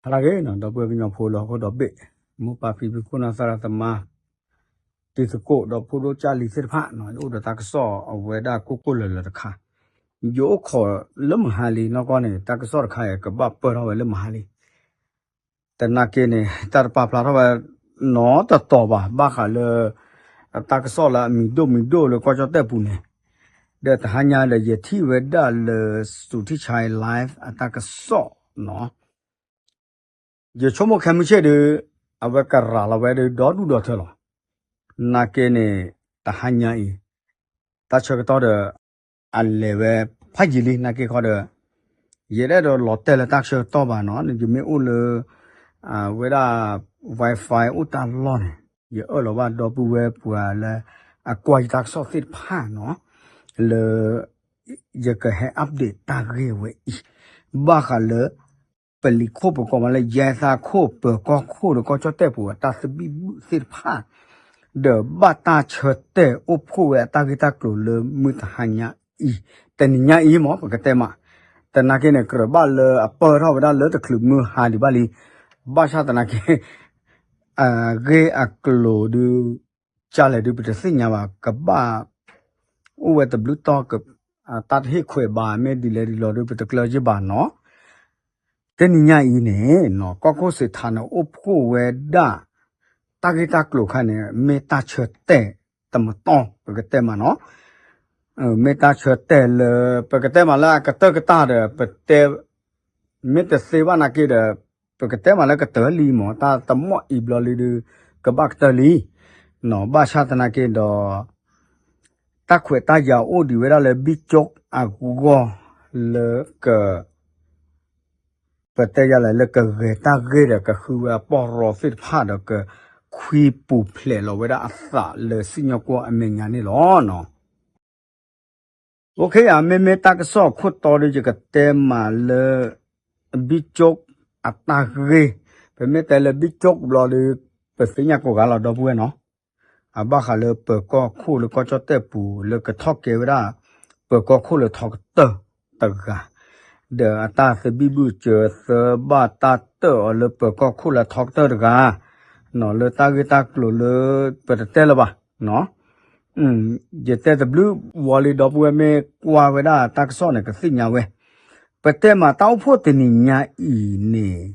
ဟါလၢအဂ့ၤနီၤ ဒီပုၢ်ဝဲၢ်ကညီဖိလၢဟီၣ်ခိၣ်ဒီဘ့ၣ်, မိၢ်ပၢ်ဖံဖုခိၣ်နၢ်သရၣ်သမါ, တံၤသကိးဒီးဖိဒိၣ်ကၢ်လံၤသ့ၣ်တဖၣ်နီၤ, ယအိၣ်ဒီးတၢ်ကစီၣ်အဝဲဒၣ်ကိၢ်ကိၢ်လၢၤလၢၤတခါ, ယအိၣ်ခိးလၢမဟါလံနီၢ်ကီၢ်န့ၣ် တၢ်ကစီၣ်တခါအံၤကဘၣ်ပၢၢ်ထီၣ်ဝဲလၢမဟါလံ သနာ်က့န့ၣ် တၢ်တပာ်ဖျါထီၣ်ဝဲနီတတီၤဘၣ်, ဘၣ်ဃးလၢ တၢ်ကစီၣ်လၢအမံၤဒိၣ်မံၤဒိၣ်လၢကီၢ်ကၠီၣ်တဲၣ်ပူၤန့ၣ်, ဒီးတဟါညါဒီးယထံၣ်ဝဲဒၣ်လၢ စူၤထံၣ်ဆဲ live အတၢ်ကစီၣ်နီၤ, ယဆိကမိၣ်ခဲမုၢ်ဆ့ၣ်ဒီး အဝဲကရၤလီၤဝဲဒီးဒီဒူၣ်ဒီထၢလီၤ. နာ်က့န့ၣ် တဟါညါအံၤ တၢ်ဆၢကတီၢ်ဒီး အလဲၤဝဲဖးယံာ်လံ နာ်က့ခီဒီး ယတအဲၣ်ဒိးလီၤတဲာ်လၢတၢ်ဆၢကတီၢ်ဘၣ်နီၤ, ယမ့ၢ်အိၣ်လၢ အဝဲဒၣ် Wi-Fi အိၣ်တၢ်လီၢ်န့ၣ် ယအၢၣ်လီၤဘၣ်ဒီပုၢ်ဝဲၢ်ပှၤလၢ အကွၢ်ယတၢ်ကစီၣ်သ့ၣ်တဖၣ်နီၤ, လၢ ယကဟဲ update တၢ်ဂ့ၢ်ဝဲအံၤ, ဘၣ်ဃးလၢ ပလံၤခိၣ်ပကိးမးလၢ ယဲသးခိၣ် ပၢၤကီၢ်ခိၣ်ဒီးကီၢ်ကၠီၣ်တဲၣ်ပူၤအတၢ်သဘံၣ်ဘုၣ်သ့ၣ်တဖၣ်, ဒီးဘၣ်တၢ်ဆၢတဲာ်အိၣ်ဖှိၣ်ဝဲအတၢ်ဂ့ၢ်တၢ်ကျိၤလၢမုၢ်တဟါညါအံၤ, တနံၤညါအံၤမ့ၢ် ပကတဲမး, သနာ်က့န့ၣ် ကြၢးဘၣ်လၢအပၢၢ်ထီၣ်ဝဲဒၣ်လၢတချုးမုၢ်ဟါဒံးဘၣ်လံ, ဘၣ်ဆၣ်သနာ်က့ အဂ့ၢ်အကျိၤဒုး ကလဲၣ်ဒုး ပတသ့ၣ်ညါဘၣ်, ကဘၣ် အိၣ်ဝဲတဘျုးတီၢ်, တၢ်တဟ့ၣ်ခွဲးဘၣ် မ့ၢ်ဒ်လဲၣ်ဒ်လဲၣ်ဒီး ပတကျၢၤယ့ၢ်ဘၣ်နီၤ. တနံၤညါအံၤန့ၣ် ကီၢ်ခိၣ်စ့းထးန့ၣ် အိၣ်ဖှိၣ်ဝဲဒၣ် တၢ်ဂ့ၢ်တၢ်ကျိၤခါန့ၣ် မ့ၢ်တၢ်ဆၢတဲာ်တမတီၢ် ပကတဲမးနီၤ. မ့ၢ်တၢ်ဆၢတဲာ်လၢ ပကတဲမးလၢအကတၢၢ်ကတၢၢ်ဒီး ပတဲ မ့ၢ်တသ့ဘၣ်နာ်က့ဒီး ပကတဲမးလၢကတၢၢ်လံမး, တၢ်တမီၣ်အံၤဘျီလံဒီး ကဘၣ်ကတၢၢ်လံ. ဘၣ်ဆၣ်သနာ်က့ဒီး တၢ်ခွဲးတၢ်ယာ်အိၣ်ဒံးဝဲဒၣ်လၢ ဘံၣ်ကၠိၣ်အဂီၢ်လၢက ပတဲယၤလဲၣ် လၢကဂဲၤတၢ်ဂ့ၢ်ဒီး ကဃုဝဲအပီၢ်ရီသ့ၣ်တဖၣ်ဒီး ကခွံပူၤဖျဲးလီၤဝဲဒၣ်အသးလၢစံၣ်ညီၣ်ကွီၢ်အမဲာ်ညါန့ၣ်လီၤ. အိၣ်ခ့ယၤ မ့မ့ၢ်တၢ်ကစီၣ်အခိၣ်တီဒီး ယကတဲမးလၢ ဘံၣ်ကၠိၣ်အတၢ်ဂ့ၢ်, ပမ့ၢ်တဲလၢဘံၣ်ကၠိၣ်ဘျီဒီး ပသ့ၣ်ညါကိးဂၤလီၤ ဒီပုၢ်ဝဲၢ်နီၤ. အဘၣ်ဃးလၢပၢၤကီၢ်ခိၣ်လၢကီၢ်ကၠီၣ်တဲၣ်ပူၤ လၢကထီၣ်ကဲဝဲဒၣ် ပၢၤကီၢ်ခိၣ်လၢထီကတၢၢ်တဂၤ, ဒီးအတၢ်သဘံၣ်ဘုၣ်စၢၤသၢဘၣ်တၢ်တၢၣ်အီၤလၢပၢၤကီၢ်ခိၣ်လၢထီကတၢၢ်တဂၤ, လၢတၢ်ဂ့ၢ်တၢ်ကျိၤလၢ ပတတဲလၢၤဘၣ် ယတဲတဘျုးဝီလံ ဒီပုၢ်ဝဲၢ်မ့ၢ်ကွၢ်ဝဲဒၣ်တၢ်ကစီၣ်န့ၣ် ကသ့ၣ်ညါဝဲ, ပတဲမးတၢ်အိၣ်ဖှိၣ်တနံၤညါအံၤန့ၣ်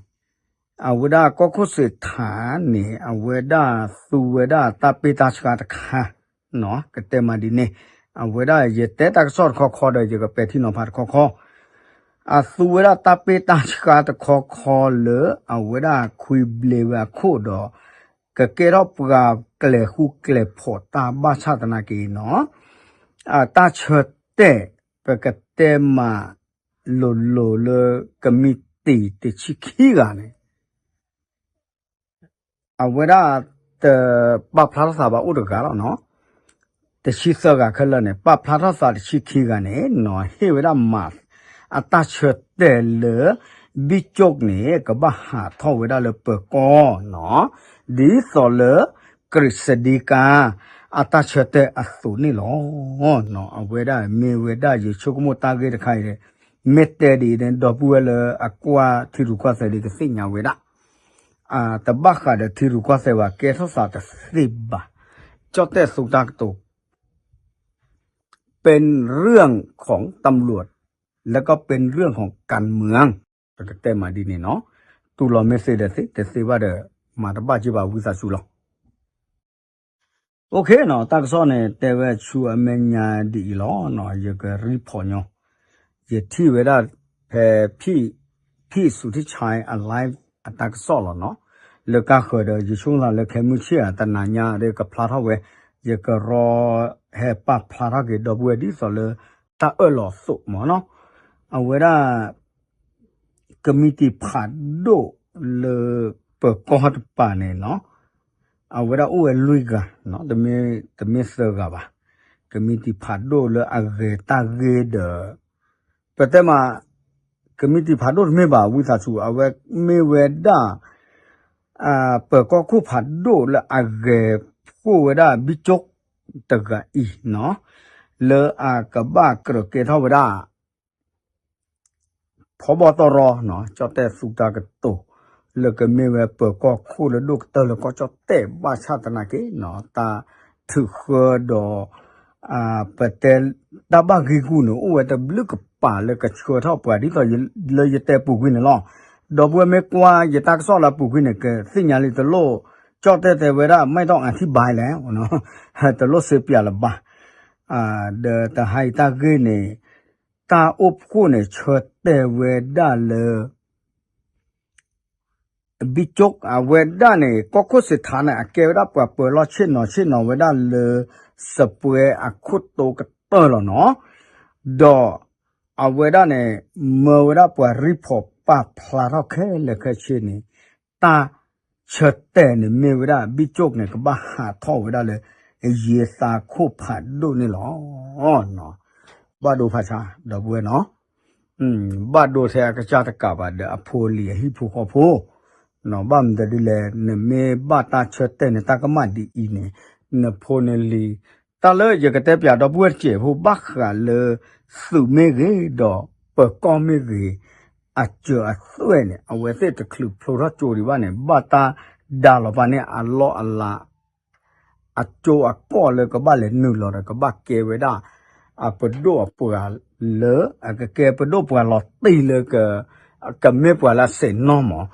အဝဲဒၣ်ကီၢ်ခိၣ်စ့းထးန့ၣ် အဝဲဒၣ်သူဝဲဒၣ်တၢ်ပ့ၢ်တၢ်ဆှါတခါ, ကတဲမးဒ်န့ၣ်, အဝဲဒၣ်ယတဲတၢ်ကစီၣ်တခီခီဒီး ယကပဲာ်ထံနီၤဖးတခီခီ အသူဝဲဒၣ်တၢ်ပ့ၢ်တၢ်ဆှါတခီခီလၢ အဝဲဒၣ်ခွံဘျဲးဝဲအခိၣ်ဒီး ကကဲထီၣ်ပှၤကျဲၤဃူကျဲၤဖိးတၢ်ဘၣ်ဆၣ်သနာ်က့နီၤ, အတၢ်ဆၢတဲာ် ပကတဲမးလိၤလိၤလၢ ကမံးတံာ်တဆံခံဂၤန့ၣ် အဝဲဒၣ်တပာ်ဖျါထီၣ်သးဘၣ်အိၣ်တဂၤလီၤနီၤ, တဆံသၢဂၤခဲလၢာ်န့ၣ် ပာ်ဖျါထီၣ်သးတဆံခံဂၤန့ၣ်နီၤ ဟ့ၣ်ဝဲဒၣ်မး အတၢ်ဆၢတဲာ်လၢ ဘံၣ်ကၠိၣ်န့ၣ် ကဘၣ်ဟးထီၣ်ဝဲဒၣ်လၢပၢၤကီၢ်နီၤ, ဒ်သိးလၢ ကရံၣ်စဒံကါ အတၢ်ဆၢတဲာ်အသိးန့ၣ်လီၤ. အဝဲဒၣ်မ့ၢ်ဝဲဒၣ်ယဆိကမိၣ်တၢ်ဂ့ၢ်တခါအံၤ မ့ၢ်တဲဒ်အံၤန့ၣ် ဒီပုၢ်ဝဲၢ်လၢအကွၢ်ထံရူၢ်ကီၢ်သဲးဒ်ကသ့ၣ်ညါဝဲဒၣ် တဘၣ်ဃးဒီးထံရူၢ်ကီၢ်သဲးဘၣ် ကဲထီၣ်သးတသ့ဘၣ်. ကၠီၣ်တဲၣ်သူတၢ်ကတိၤ เป็นเรื่องของตำรวจ แล้วก็เป็นเรื่องของการเมือง ပကတဲမးဒ်န့ၣ်နီၤ, တူၢ်လိာ်မ့ၢ်သ့ဒီးသ့ တသ့ဘၣ်ဒီး မၤတဘၣ်က့ၤဘၣ် ဝံသးစူၤလီၤ. အိၣ်ခ့နီၤ တၢ်ကစီၣ်န့ၣ် တဲဝဲဆူအမဲာ်ညါဒ်အံၤလီၤနီၤ, ယကရံဖီၣ်ညီ, ယထံၣ်ဝဲဒၣ်ဖဲ ဖံၣ် ဖံၣ်စူၤထံၣ်ဆဲအ live အတၢ်ကစီၣ်လီၤနီၤ, လၢကါဃၢၤဒီး ယဆိကမိၣ်လၢခဲမုၢ်ဆ့ၣ်အတနၤညါဒီး ကဖျါထီၣ်ဝဲ, ယကရီဟဲပာ်ဖျါထီၣ်က့ၤဒီပုၢ်ဝဲၢ်ဒ်သိးလၢ တၢ်အၢၣ်လီၤအသိးမ့ၢ်နီၤ, အဝဲဒၣ် ကမံးတံာ်ဖးဒိၣ်လၢပၢၤကီၢ်တပၤန့ၣ်နီၤ, အဝဲဒၣ်အိၣ်ဝဲလွံၢ်ဂၤ, တမ့ၢ်သၢဂၤဘၣ်, ကမံးတံာ်ဖးဒိၣ်လၢအဂဲၤတၢ်ဂ့ၢ်ဒီး ပတဲမး ကမံးတံာ်ဖးဒိၣ်တမ့ၢ်ဘၣ် ဝံသးစူၤ အဝဲမ့ၢ်ဝဲဒၣ် ပၢၤကီၢ်ခိၣ်ဖးဒိၣ်လၢအဂဲၤဖှိၣ်ဝဲဒၣ်ဘံၣ်ကၠိၣ်တဂၤအံၤနီၤ, လၢအကဘၣ်ကြၢးကဲထီၣ်ဝဲဒၣ် ဖီဘီၣ်တီၢ်ရီနီၤ, ကၠီၣ်တဲၣ်သူတၢ်ကတိၤ လၢကမ့ၢ်ဝဲပၢၤကီၢ်ခိၣ်လၢဒိၣ်ကတၢၢ်လၢကီၢ်ကၠီၣ်တဲၣ် ဘၣ်ဆၣ်သနာ်က့နီၤ တၢ်ထုးဃၢဒီး ပတဲတၢ်ဘၣ်ဂ့ၢ်ဂူၢ်န့ၣ် အိၣ်ဝဲတဘျုးကပၤလၢကဆှၢထီၣ်ပှၤ ဒ်သိးလၢယတဲပူၤကွံာ်န့ၣ်လီၤ. ဒီပုၢ်ဝဲၢ်မ့ၢ်ကွၢ်ယတၢ်ကစီၣ်လၢအပူၤကွံာ်န့ၣ် ကသ့ၣ်ညါလံတလိၣ် ကၠီၣ်တဲၣ်တဲဝဲဒၣ် ไม่ต้องอธิบาย လဲၣ် တလိၣ်စ့ပၠးလၢၤဘၣ်. ဒီးတဟါအံၤတၢ်ဂ့ၢ်န့ၣ် တၢ်အိၣ်ဖှိၣ်န့ၣ် ဆၢတဲာ်ဝဲဒၣ်လၢ ဘံၣ်ကၠိၣ် အဝဲဒၣ်န့ၣ် ကီၢ်ခိၣ်စ့းထးန့ၣ် အကဲဝဲဒၣ်ပှၤပၢၤလီၢ်ဆ့ၣ်နီၤဆ့ၣ်နီၤဝဲဒၣ်လၢ စပွဲအခိၣ်တိကတၢၢ်လီၤနီၤ. ဒီးအဝဲဒၣ်န့ၣ် မၢဝဲဒၣ်ပှၤရံဖီၣ်ပာ်ဖျါထီၣ်ခဲလၢာ်ခဲဆ့န့ၣ် တၢ်ဆၢတဲာ်န့ၣ်မ့ၢ်ဝဲဒၣ် ဘံၣ်ကၠိၣ်န့ၣ် ကဘၣ်ဟးထီၣ်ဝဲဒၣ်လၢ ယ့သးခိၣ်ဖးဒိၣ်န့ၣ်လီၤ. ဘၣ်ဒိဖးဆါ ဒီပုၢ်ဝဲၢ်နီၤ ဘၣ်ဒိထဲအကစၢ်တကးဘၣ်ဒီးအဖိအလံၤအဟံၣ်ဖိဃီဖိ, ဘၣ်မနုၤဒ်လဲၣ် နမ့ၢ်ဘၣ်တၢ်ဆၢတဲာ်န့ၣ် တၢ်ကမၣ်ဒ်အံၤန့ၣ် နဖိနလံၤ, တၢ်လၢယကတဲပၠးဒီပုၢ်ဝဲၢ်တစဲးဖိ ဘၣ်ဃးလၢ သုးမ့ၢ်ဂ့ၤဒီးပၢၤကီၢ်မ့ၢ်ဂ့ၤ, အစၢၤအသွဲၣ်န့ၣ် အဝဲသ့ၣ်တချုးဖျိထီၣ်ကၠိဒံးဘၣ်န့ၣ် ဘၣ်တၢ်ဒါလီၤပာ်န့ၢ်အလီၢ်အလၤ အကၠိအကီၢ်လၢကဘၣ်လဲၤနုာ်လီၤဒီး ကဘၣ်ကဲဝဲဒၣ် အပဒိၣ်အပှၤလၢ အကကဲပဒိၣ်ပှၤလီၤတံၢ်လၢ ကမ့ၢ်ပှၤလၢအစဲးနီၢ်မး,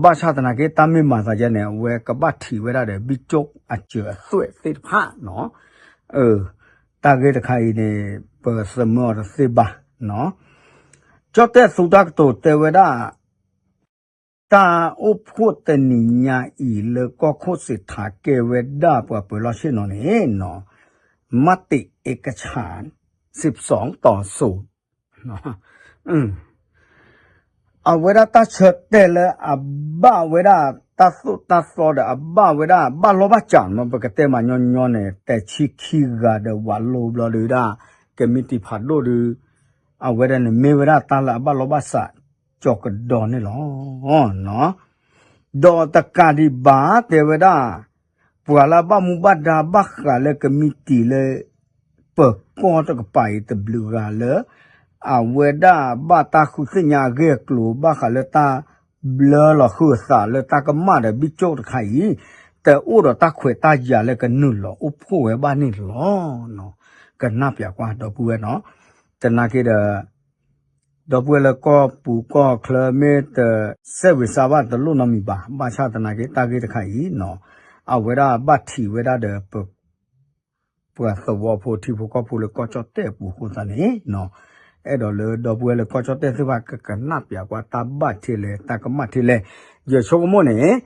ဘၣ်ဆၣ်သနာ်က့ တၢ်မ့ၢ်မၤသးယဲန့ၣ် အဝဲကဘၣ်ထံးဝဲဒၣ်ဒီး ဘံၣ်ကၠိၣ်အစၢၤအသွဲၣ်သ့ၣ်တဖၣ်နီၤ. တၢ်ဂ့ၢ်တခါအံၤန့ၣ် ပသးမၢအီၤတသ့ဘၣ်နီၤ. ကၠီၣ်တဲၣ်သူတၢ်ကတိၤတဲဝဲဒၣ် တၢ်အိၣ်ဖှိၣ်တနံၤညါအံၤလၢကီၢ်ခိၣ်စ့းထး ကဲဝဲဒၣ်ပှၤပၢၤလီၢ်ဆ့ၣ်နီၤန့ၣ်နီၤ, မတ့ၢ်အ့ကဆၣ် စံးပစီၣ်တီၢ်စိၤ အဝဲဒၣ်တၢ်ဆၢတဲာ်လၢအဘၣ်ဝဲဒၣ်တၢ်သိၣ်တၢ်သီဒီး အဘၣ်ဝဲဒၣ်ဘၣ်လီၢ်ဘၣ်စးမး ပကတဲမးညီညီန့ၣ် တဲဆံခံဂၤဒီးဝးလိဘျီဒုးဒၣ် ကမံးတံာ်ဖးဒိၣ်ဒုး အဝဲဒၣ်န့ၣ်မ့ၢ်ဝဲဒၣ်တၢ်လၢအဘၣ်လီၢ်ဘၣ်စးကၠီၤကဒီးန့ၣ်လီၤ. ဒီးတကးဒံးဘၣ်တဲဝဲဒၣ် ပှၤလၢအဘၣ်မူဘၣ်ဒါဘၣ်ဃးလၢကမံးတံာ်လၢ ပၢၤကီၢ်တကပၤအံၤတဘျုးဂၤလၢ အဝဲဒၣ်ဘၣ်တၢ်ဃုသ့ၣ်ညါအဂ့ၢ်အကျိၤ ဘၣ်ဃးလၢတၢ်ဘျၢလီၤဃုာ်အသးလၢတၢ်ကမၣ်ဒီး ဘံၣ်ကၠိၣ်တခါအံၤ တအိၣ်ဒီးတၢ်ခွဲးတၢ်ယာ်လၢကနုာ်လီၤအိၣ်ဖှိၣ်ဝဲဘၣ်န့ၣ်လီၤ. ကနၣ်ပၠးကွၢ်ဒီပုၢ်ဝဲၢ်နီၤ, သနာ်က့ဒီး ဒီပုၢ်ဝဲၢ်လၢကီၢ်ပူၤကီၢ်ချၢမ့ၢ်တစဲးဝံၤစါဘၣ်တလိၣ်နီတမံၤဘၣ်, ဘၣ်ဆၣ်သနာ်က့တၢ်ဂ့ၢ်တခါအံၤနီၤ, အဝဲဒၣ်ဘၣ်ထံးဝဲဒၣ်ဒီး ပှၤသဝီဖိထံဖိကီၢ်ဖိလၢကီၢ်ကၠီၣ်တဲၣ်အပူၤအဃိသတးန့ၣ်နီၤ, အဲၣ်ဒိးလၢဒီပုၢ်ဝဲၢ်လၢကီၢ်ကၠီၣ်တဲၣ်သ့ၣ်တဖၣ်ကကနၣ်ပၠးကွၢ်တၢ်ဘၣ်ထဲလဲၣ် တၢ်ကမၣ်ထဲလဲၣ်, ယဆိကမိၣ်န့ၣ်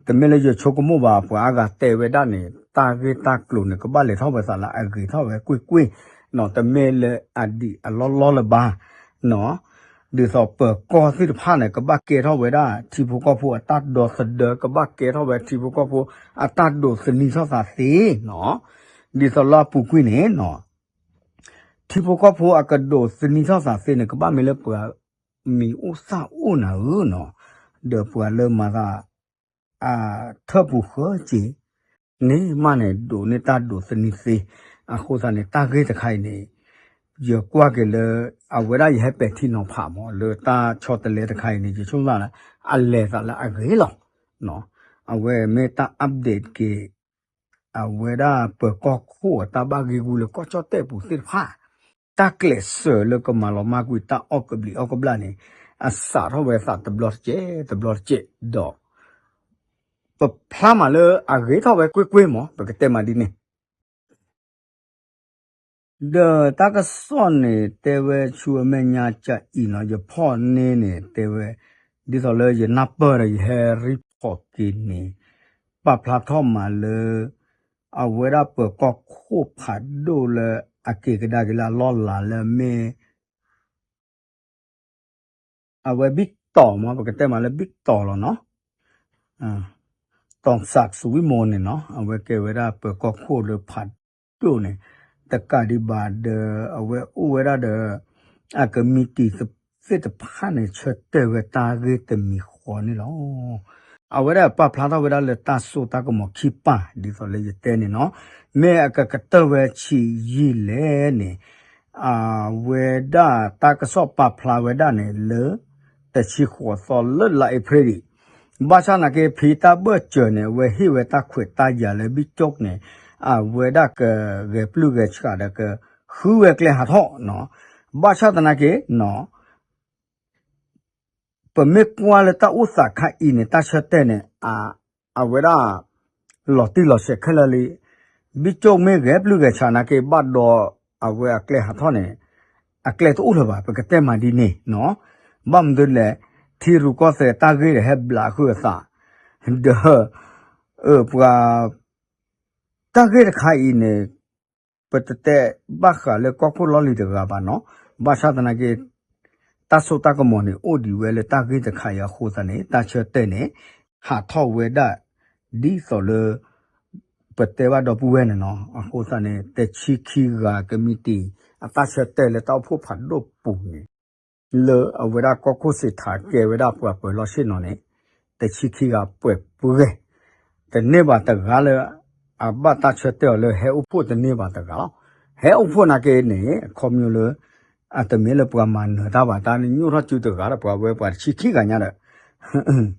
တမ့ၢ်လၢယဆိကမိၣ်ဘၣ် ပှၤအါဂၤတဲဝဲဒၣ်န့ၣ် တၢ်ဂ့ၢ်တၢ်ကျိၤန့ၣ် ကဘၣ်လဲၤထီၣ်ဝဲသးလၢအဂ့ၤထီၣ်ဝဲကွ့ၢ်ကွ့ၢ်, တမ့ၢ်လၢအဒံးအလီၢ်လီၢ်လၢၤဘၣ်နီၤ, ဒ်သိးပၢၤကီၢ်သ့ၣ်တဖၣ်န့ၣ် ကဘၣ်ကဲထီၣ်ဝဲဒၣ် ထံဖိကီၢ်ဖိအတၢ်ဒီသဒၢ ကဘၣ်ကဲထီၣ်ဝဲထံဖိကီၢ်ဖိအတၢ်ဒိးသန့ၤထီၣ်သးသ့နီၤ, ဒ်သိးလၢအပူၤကွံာ်န့ၣ်နီၤ ထံဖိကီၢ်ဖိအကဒိးသန့ၤထီၣ်သးသ့န့ၣ် ကဘၣ်မ့ၢ်လၢပှၤမံၤအိၣ်သၣ်အိၣ်နၤဧၢနီၤ, ဒီးပှၤလၢမၤသး အထၢၣ်ပူၤဃၢၤက့ၤန့ၣ်မးန့ၣ် ဒိးန့ၢ်တၢ်ဒိးသန့ၤသ့, အဃိသတးန့ၣ် တၢ်ဂ့ၢ်တခါအံၤန့ၣ် ယကွၢ်က့ၤလၢ အဝဲဒၣ်ယဟဲပဲာ်ထံနီၤဖးမး လၢတၢ်ဆီတလဲတခါအံၤန့ၣ် ယဆိကမိၣ်လၢ အလဲၤသးလၢအဂ့ၤလီၤ. အဝဲမ့ၢ်တၢ် update က့ၤ အဝဲဒၣ်ပၢၤကီၢ်ခိၣ်အတၢ်ဘၣ်ဂ့ၢ်ဂူၢ်လၢကီၢ်ကၠီၣ်တဲၣ်ပူၤသ့ၣ်တဖၣ်, တၢ်ကျဲးစၢးလၢကမၤလီၤမၢ်ကွံာ်တၢ်အီၣ်ကဘျံးအီၣ်ကဘျၣ်န့ၣ် အစးထီၣ်ဝဲသးတဘျီတကဲးတဘျီတကဲးဒီး ပဖျါမးလၢအဂ့ၤထီၣ်ဝဲကွ့ၢ်ကွ့ၢ်မး ပကတဲမးဒ်န့ၣ် ဒီးတၢ်ကစီၣ်န့ၣ် တဲဝဲဆူအမဲာ်ညါကအံၤနီၤ ယဖီၣ်န့ၢ်န့ၣ် တဲဝဲ ဒ်သိးလၢယနၢ်ပၢၢ်ဒီးယဟဲ report က့ၤန့ၣ် ပာ်ဖျါထီၣ်မးလၢ အဝဲဒၣ်ပၢၤကီၢ်ခိၣ်ဖးဒိၣ်လၢအက့ၤကဒါက့ၤလၢအလီၢ်လၤလၢအမ့ၢ် အဝဲဘံၣ်တီၤမး ပကတဲမးလၢ ဘံၣ်တီၤလီၤနီၤ, တီၤစးစူဝံမိၢ်န့ၣ်နီၤ အဝဲကဲဝဲဒၣ်ပၢၤကီၢ်ခိၣ်လၢဖးဒိၣ်န့ၣ် တကးဒံးဘၣ်ဒီး အဝဲအိၣ်ဝဲဒၣ်ဒီး အကမံးတံာ်သ့ၣ်တဖၣ်န့ၣ် ဆၢတဲာ်ဝဲတၢ်ဂ့ၢ်တမံၤဃီန့ၣ်လီၤ. အဝဲဒၣ်ပာ်ဖျါထီၣ်ဝဲဒၣ်လၢတၢ်စိတၢ်ကမီၤခံပၢ် ဒ်သိးလၢယတဲန့ၣ်နီၤ မ့ၢ်အကကတၢၢ်ဝဲဆံးယံာ်လဲၣ်န့ၣ် အဝဲဒၣ်တၢ်ကစီၣ်ပာ်ဖျါဝဲဒၣ်န့ၣ်လၢ တဆံဃိးသီလၢလါအ့ဖြ့ၣ်ဒံး ဘၣ်ဆၣ်သနာ်က့ ဖဲတၢ်ဘၢၣ်စၢၤန့ၣ် အဝဲဟ့ၣ်ဝဲတၢ်ခွဲးတၢ်ယာ်လၢ ဘံၣ်ကၠိၣ်န့ၣ် အဝဲဒၣ်ကဂဲၤပျုၢ်ဂဲၤဆှးဒီးက ဃုဝဲကျဲဟးထီၣ်နီၤ. ဘၣ်ဆၣ်သနာ်က့နီၤ ပမ့ၢ်ကွၢ်လၢတၢ်အိၣ်သးခါအံၤန့ၣ် တၢ်ဆၢတဲာ်န့ၣ် အဝဲဒၣ် လီၤတံၢ်လီၤဆဲးခဲလၢာ်လံ. ဘံၣ်ကၠိၣ်မ့ၢ်ဂဲၤပျုၢ်ဂဲၤဆှးနာ်က့ ဘၣ်ဒီးအဝဲအကျဲဟးထီၣ်န့ၣ် အကျဲတအိၣ်လၢၤဘၣ် ပကတဲမးဒ်န့ၣ်နီၤ. ဘၣ်မနုၤလဲၣ် ထံရူၢ်ကီၢ်သဲးတၢ်ဂ့ၢ်ဒီးဟဲဘျးဃုာ်အသး ဒီး ပှၤ တၢ်ဂ့ၢ်တခါအံၤန့ၣ် ပတတဲဘၣ်ဃးလၢကီၢ်ခိၣ်လီၢ်လံၤတဂၤဘၣ်နီၤ. ဘၣ်ဆၣ်သနာ်က့ တၢ်စိတၢ်ကမီၤန့ၣ် အိၣ်ဒံးဝဲလၢတၢ်ဂ့ၢ်တခါအံၤအဃိသတးန့ၣ် တၢ်ဆၢတဲာ်န့ၣ် ဟးထီၣ်ဝဲဒၣ် ဒ်သိးလၢ ပတဲဘၣ်ဒီပုၢ်ဝဲၢ်န့ၣ်နီၤ အဃိသတးန့ၣ် တဆံခံဂၤကမံးတံာ် အတၢ်ဆၢတဲာ်လၢတၢ်အိၣ်ဖှိၣ်ဖးဒိၣ်ပူၤန့ၣ် လၢအဝဲဒၣ်ကီၢ်ခိၣ်စ့းထးကဲဝဲဒၣ်ပှၤပၢၤလီၢ်ဆ့ၣ်နီၤန့ၣ် တဆံခံဂၤပှဲၤပှဲၤ တန့ၢ်ဘၣ်တဂၤလၢ အဘၣ်တၢ်ဆၢတဲာ်အီၤလၢဟဲအိၣ်ဖှိၣ်တန့ၢ်ဘၣ်တဂၤလီၤ. ဟဲအိၣ်ဖှိၣ်နာ်က့န့ၣ် အခီပညီလၢ အတမ့ၢ်လၢပှၤမၤနၢၤတၢ်ဘၣ် တၢ်န့ၣ်ညိၣ်ထီၣ်စုတဂၤဒီးပှၤဝဲပှၤတဆံခံဂၤညါဒီး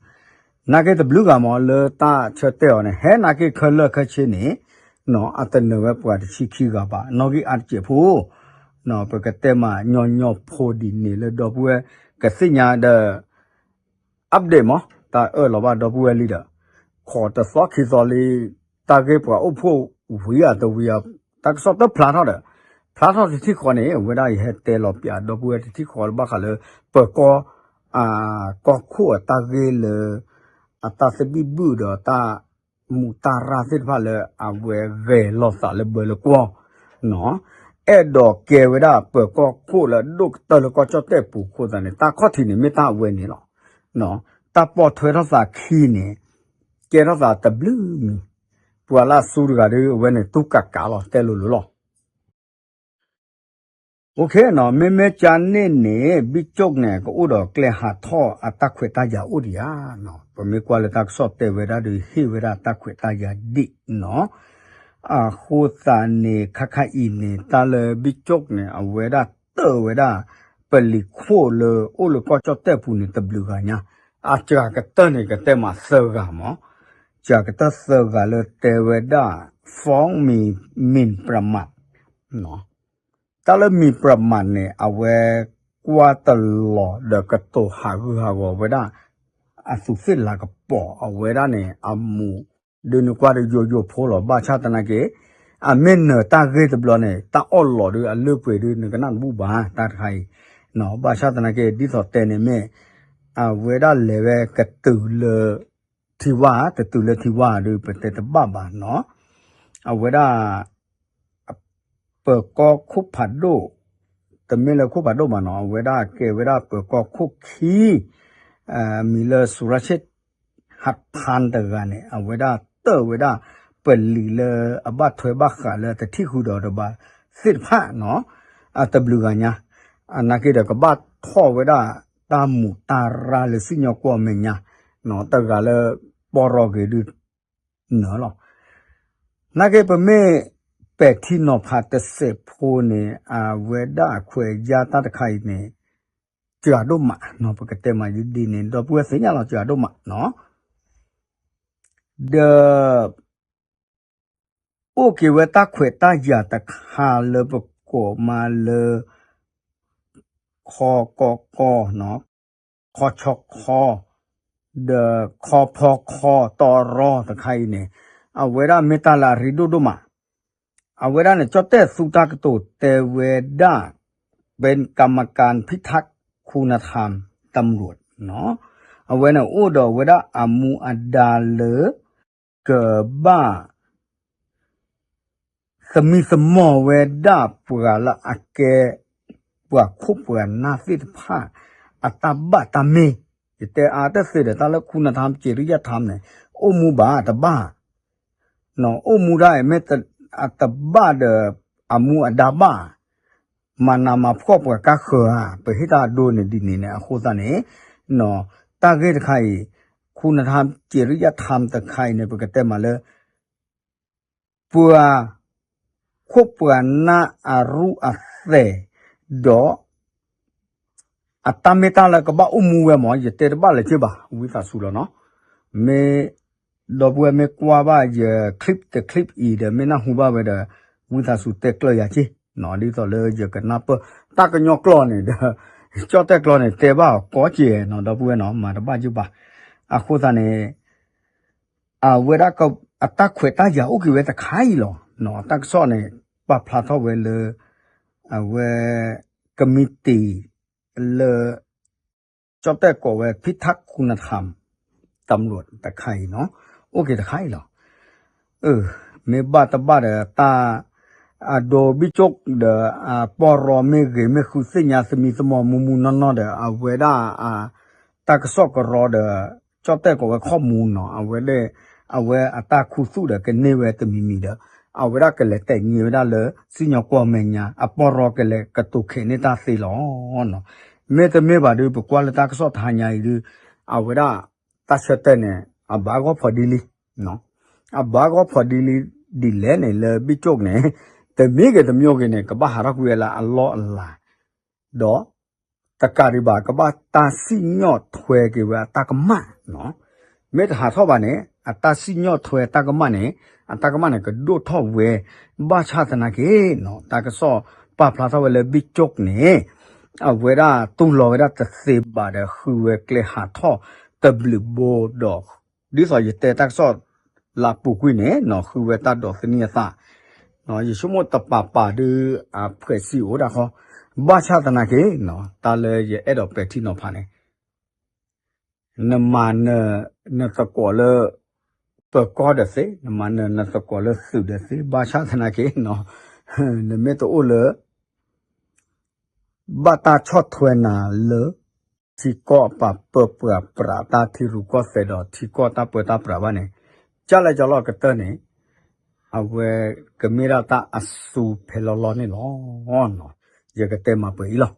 နာ်က့တဘျုးဂၤမး လၢတၢ်ဆၢတဲာ်အီၤန့ၣ် ဟဲနာ်က့ခဲလၢာ်ခဲဆ့န့ၣ် အတနၢၤဝဲပှၤတဆံခံဂၤဘၣ် နီၣ်ဂံၢ်အါတစဲးဖိ ပကတဲမးညီညီဖိဒ်န့ၣ်လၢဒီပုၢ်ဝဲၢ်ကသ့ၣ်ညါဒီး update မး တၢ်အၢၣ်လီၤဘၣ်ဒီပုၢ်ဝဲၢ်လံဒီး ခိးတသီခံသီလံ တၢ်ဂ့ၢ်ပှၤအိၣ်ဖှိၣ်ဝံၤအတဝံၤအ တၢ်ကစီၣ်တဖျါထီၣ်ဒီး ဖျါထီၣ်တထံၣ်ဃီန့ၣ် အဝဲဒၣ်ယဟဲတဲလီၤပၠးဒီပုၢ်ဝဲၢ်တထံၣ်ဃီလၢဘၣ်ဃးလၢ ပၢၤကီၢ် ကီၢ်ခိၣ်အတၢ်ဂ့ၢ်လၢ အတၢ်သဘံၣ်ဘုၣ်ဒီးတၢ်မူးတၢ်ရၢ်သ့ၣ်တဖၣ်လၢ အဝဲဂဲၤလိာ်သးလၢဘၢလၢကွီၢ် အဲၣ်ဒိးကဲဝဲဒၣ်ပၢၤကီၢ်ခိၣ်လၢအဒိၣ်ကတၢၢ်လၢကီၢ်ကၠီၣ်တဲၣ်ပူၤအဃိသတးန့ၣ် တၢ်ခီၣ်ထံးန့ၣ်မ့ၢ်တၢ်အဝဲန့ၣ်လီၤ. တၢ်ပိာ်ထွဲထီၣ်သးခံန့ၣ် ကဲထီၣ်သးတဘျုးမံၤ ပှၤလၢအစူတဂၤဒီး အဝဲန့ၣ်တူၢ်ကးကးလီၤ တဲလိၤလိၤလီၤ. မ့မ့ၢ်ကန့ၣ်န့ၣ် ဘံၣ်ကၠိၣ်န့ၣ် ကအိၣ်ဒီးကျဲဟးထီၣ်အတၢ်ခွဲးတၢ်ယာ်အိၣ်ဒံးဧါ. ပမ့ၢ်ကွၢ်လၢတၢ်ကစီၣ်တဲဝဲဒၣ်ဒီး ဟ့ၣ်ဝဲဒၣ်တၢ်ခွဲးတၢ်ယာ်ဒံးနီၤ. အဃိသတးန့ၣ် ခါခါအံၤန့ၣ် တၢ်လၢဘံၣ်ကၠိၣ်န့ၣ် အဝဲဒၣ်တၢၢ်ဝဲဒၣ် ပလံၤခိၣ်လၢအိၣ်လၢကီၢ်ကၠီၣ်တဲၣ်ပူၤန့ၣ် တဘျုးဂၤညါ အစှၤကတၢၢ်န့ၣ် ကတဲမးသၢဂၤမး စှၤကတၢၢ်သၢဂၤလၢတဲဝဲဒၣ် ฟ้องหมิ่น หมิ่นประมาท တၢ်လၢ หมิ่นประมาท န့ၣ် အဝဲကွၢ်တလီၤဒီးကတိၤဟးဂူာ်ဟးဂီၤဝဲဒၣ် အသူးသ့ၣ်လၤကပီၤအဝဲဒၣ်န့ၣ် အမူး ဒုးနကွၢ်ဒီးယိာ်ယိာ်ဖိလီၤ ဘၣ်ဆၣ်သနာ်က့ အမ့ၢ်နၢၤတၢ်ဂ့ၢ်တဘျီန့ၣ် တၢ်အီၣ်လီၤဒီးအလၢပှဲၤဒီး နကနၣ်တဘူၣ်ဘၣ် တၢ်တခါအံၤ ဘၣ်ဆၣ်သနာ်က့ ဒ်သိးတဲန့ၣ်မ့ၢ် အဝဲဒၣ်လဲၤဝဲကတုၤလၢ ထံဝါ တတုၤလၢထံဝါဒီး ပတဲတဘၣ်ဘၣ်နီၤ အဝဲဒၣ် ပၢၤကီၢ်ခိၣ်ဖးဒိၣ် တမ့ၢ်လၢခိၣ်ဖးဒိၣ်ဘၣ်နီၤ အဝဲဒၣ်ကဲဝဲဒၣ်ပၢၤကီၢ်ခိၣ်ခံ မံၤလၢ สุรเชษฐหัตถ์พันธ์ တဂၤန့ၣ် အဝဲဒၣ်တၢၢ်ဝဲဒၣ် ပလံၤလၢအဘၣ်ထွဲဘၣ်ဃးလၢတထံၣ်ဃုာ်ဒီးတဘၣ်သ့ၣ်တဖၣ်နီၤ အတဘျုးဂၤညါ အနာ်က့ဒီးကဘၣ်ထီၣ်ဝဲဒၣ် တၢ်မူးတၢ်ရၢ်လၢစံၣ်ညီၣ်ကွီၢ်မဲာ်ညါ တဂၤလၢ ပီၢ်ရီဂ့ၤဒုး နၢၤလီၤ. နာ်က့ပမ့ၢ်ပဲာ်ထံနီၤဖးတစဲးဖိန့ၣ် အဝဲဒၣ်အခွဲးယာ်တၢ်တခါအံၤန့ၣ် စှၤဒိၣ်မးနီၤ ပကတဲမးဒ်န့ၣ် ဒီပုၢ်ဝဲၢ်သ့ၣ်ညါလီၤ စှၤဒိၣ်မးနီၤ ဒီး အိၣ်က့ၤဝဲတၢ်ခွဲးတၢ်ယာ်တခါလၢပကိးမးလၢ ခီကီကီ ခီဆီခီ ဒီးခီဖီခီတီရီတခါအံၤန့ၣ် အဝဲဒၣ်မ့ၢ်တၢ်လၢအရ့ဒိၣ်ဒိၣ်မး အဝဲဒၣ်န့ၣ် ကၠီၣ်တဲၣ်သူတၢ်ကတိၤတဲဝဲဒၣ် เป็นกรรมการพิทักษ์คุณธรรมตำรวจ အဝဲန့ၣ်အိၣ်ဒီးဝဲဒၣ်အမူအဒါလၢ ကဘၣ် သမံသမိးဝဲဒၣ်ပှၤလၢအကဲ ပှၤခိၣ်ပှၤနၢ်သ့ၣ်တဖၣ် အတၢ်ဘၣ်တၢ်မ့ၢ် ယတဲအါတသ့ဒီး တၢ်လၢ คุณธรรม จริยธรรม န့ၣ် အိၣ်မူဘၣ်တဘၣ် အိၣ်မူဒၣ်အံၤမ့ၢ်အတဘၣ်ဒီး အမူအဒါဘၣ် မၤနးမၤဖှီၣ်ပှၤကါဃၢၤဧါ ပဟ့ၣ်တၢ်အဒိန့ၣ်ဒ်န့ၣ်န့ၣ် အဃိသတးန့ၣ် တၢ်ဂ့ၢ်တခါအံၤ คุณธรรม จริยธรรม တခါအံၤန့ၣ် ပကတဲမးလၢ ပှၤခိၣ်ပှၤနၢ်အရူၢ်အသဲး ဒီး အတၢ်မ့ၢ်တၢ်လၢကဘၣ်အိၣ်မူဝဲမး ယတဲတဘၣ်လၢၤက့ဘၣ် ဝံသးစူၤလီၤနီၤ မ့ၢ် ဒီပုၢ်ဝဲၢ်မ့ၢ်ကွၢ်ဘၣ်ယ clip တ clip အံၤဒီး မ့ၢ်နၢ်ဟူဘၣ်ဝဲဒီး ဝံသးစူၤတဲကျၢၢ်ယၤက့ၢ်နီၤ ဒ်သိးလၢယကနၢ်ပၢၢ် တၢ်ကညီကျိာ်န့ၣ်ဒီး ကၠီၣ်တဲၣ်ကျိာ်န့ၣ် တဲဘၣ်အီၤကိးကဲနီၤ ဒီပုၢ်ဝဲၢ်နီၤ မၤတဘၣ်ယုၢ်ဘၣ်. အဃိသတးန့ၣ် အဝဲဒၣ် အတၢ်ခွဲးတၢ်ယာ်အိၣ်က့ၤဝဲတခါအံၤလီၤ. တၢ်ကစီၣ်န့ၣ် ပာ်ဖျါထီၣ်ဝဲလၢ အဝဲ ကမံးတံာ် လၢ ကၠီၣ်တဲၣ်ကိးဝဲ ဖံထၣ်ခူနထၣ် တၢ်မလိာ်တခါအံၤနီၤ အိၣ်က့ၤတခါအံၤလီၤ. မ့ၢ်ဘၣ်တဘၣ်ဒီးတၢ် အဒိဘံၣ်ကၠိၣ်ဒီး အပီၢ်ရီမ့ၢ်ဂ့ၤ မ့ၢ်ဃုသ့ၣ်ညါသမံသမိးမူမူနီၢ်နီၢ်ဒီး အဝဲဒၣ် တၢ်ကစီၣ်ကရီဒီး ကၠီၣ်တဲၣ်ကိးဝဲခီၣ်မူနီၤ အဝဲဒၣ် အဝဲအတၢ်ခူသူၣ်ဒီးကန့ၢ်ဝဲတမံၤမံၤဒီး အဝဲဒၣ်ကလဲၤတဲာ်ညံဝဲဒၣ်လၢ စံၣ်ညီၣ်ကွီၢ်မဲာ်ညါ အပီၢ်ရီကလဲၤကတိၤခဲးန့ၢ်တၢ်သ့လီၤ. မ့တမ့ၢ်ဘၣ်ဒီး ပကွၢ်လၢတၢ်ကစီၣ်တဟါညါအံၤဒီး အဝဲဒၣ် တၢ်ဆၢတဲာ်န့ၣ် အဘၣ်ဂီၢ်ဖီဒ်လံ အဘၣ်ဂီၢ်ဖီဒ်လံ ဒ်လဲၣ်န့ၣ် လၢဘံၣ်ကၠိၣ်န့ၣ် တမ့ၢ်ဂ့ၤတမ့ၢ်ဂ့ၤန့ၣ် ကဘၣ်ဟးထီၣ်ကွံာ်ဝဲလၢအလီၢ်အလၤ ဒီး တကးဒံးဘၣ် ကဘၣ်တၢ်စံၣ်ညီၣ်ထွဲက့ၤဝဲအတၢ်ကမၣ်နီၤ. မ့ၢ်တဟးထီၣ်ဘၣ်န့ၣ် အတၢ်စံၣ်ညီၣ်ထွဲတၢ်ကမၣ်န့ၣ် အတၢ်ကမၣ်န့ၣ် ကဒိၣ်ထီၣ်ဝဲ ဘၣ်ဆၣ်သနာ်က့နီၤ တၢ်ကစီၣ်ပာ်ဖျါထီၣ်ဝဲလၢဘံၣ်ကၠိၣ်န့ၣ် အဝဲဒၣ်တူၢ်လိာ်ဝဲဒၣ်တသ့ဘၣ်ဒီး ဃုဝဲကျဲဟးထီၣ်တဘျုးဘိဒီး ဒ်သိးယတဲတၢ်ကစီၣ်လၢအပူၤကွံာ်န့ၣ်နီၤ ဃုဝဲတၢ်ဒိးသန့ၤအသး ယဆိကမိၣ်တပာ်ပာ်ဒီးအဖှဲးစံအိၣ်ဒၣ်ဃီ ဘၣ်ဆၣ်သနာ်က့နီၤ တၢ်လၢယအဲၣ်ဒိးပဲာ်ထံနီၤဖးန့ၣ် နမၤနၢၤနသကိးလၢ ပၢၤကီၢ်ဒီးသ့, နမၤနၢၤနသကိးလၢသုးဒီးသ့, ဘၣ်ဆၣ်သနာ်က့နီၤ နမ့ၢ်တအိၣ်လၢ ဘၣ်တၢ်ဆီၣ်ထွဲနၤလၢ ထံကီၢ်အပာ်ပၢပှၤပြးတၢ်ထံရူၢ်ကီၢ်သဲးဒီး ထံကီၢ်တၢ်ပၢတၢ်ပြးဘၣ်န့ၣ်, ကၢ်လဲၣ်ကၠီလီၢ်ကတၢၢ်န့ၣ် အဝဲကမ့ၢ်ဒၣ်တၢ်အစူၤဖဲလီၤလီၢ်န့ၣ်လီၤ. ယကတဲမၤပှဲၤအံၤလီၤ.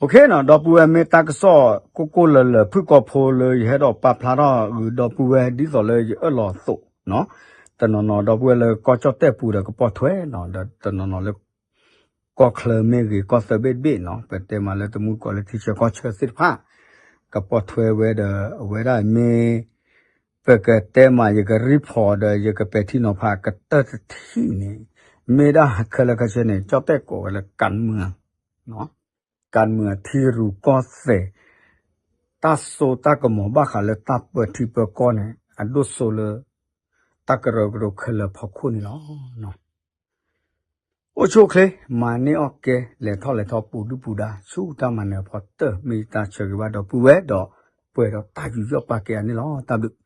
အိၣ်ခ့နီၤ ဒီပုၢ်ဝဲၢ် မ့ၢ်တၢ်ကစီၣ်ကိၢ်ကိၢ်လၢၤလၢၤ ဖုၣ်ကိာ်ဖိလၢယဟဲဒီးပာ်ဖျါထီၣ်ဂုၤဒီပုၢ်ဝဲၢ် ဒ်သိးလၢယအၢၣ်လီၤအသိးနီၤ, တနီၤနီၤဒီပုၢ်ဝဲၢ်လၢကီၢ်ကၠီၣ်တဲၣ်ပူၤဒီးကပိာ်ထွဲနီၤ, ဒီးတနီၤနီၤလၢ ကီၢ်ချၢမ့ၢ်ဂ့ၤ ကီၢ်သၢဘ့ၣ်တဘ့ၣ်နီၤ, ပတဲမးလၢတမူတကိးလၢထံဆၢကီၢ်ဆၢသ့ၣ်တဖၣ် ကပိာ်ထွဲဝဲဒီး အဝဲဒၣ်မ့ၢ် ပကတဲမး ယက report ဒီး ယကပဲာ်ထံနီၤဖးကတၢၢ်တထံၣ်န့ၣ် မ့ၢ်ဒၣ်ခဲလၢာ်ခဲဆ့န့ၣ် ကၠီၣ်တဲၣ်ကိးဝဲလၢ การเมือง การเมือง ထံရူၢ်ကီၢ်သဲး တၢ်စိတၢ်ကမီၤဘၣ်ဃးလၢတၢ်ပၢထံပၢကီၢ်န့ၣ် အဒိၣ်စိလၢ တၢ်ကရၢကရိခဲလၢာ်ဖီခိၣ်န့ၣ်လီၤ. အိၣ်ဆူၣ်အိၣ်ချ့ မၤန့ၢ်အီၣ်ကဲ လဲၤထီၣ်လဲၤထီ ပူၤဒုၣ်ပူၤဒါ ဆူတၢ်မၤနၢၤအဖီတၢၢ် မ့ၢ်ယတၢ်ဆၢဂ့ၤဘၣ်ဒီပုၢ်ဝဲၢ်ဒီး ပှဲၤဒီးတၢ်ယူးယီၣ်ပာ်ကဲအန့ၣ်လီၤ. တၢ်ဘျုး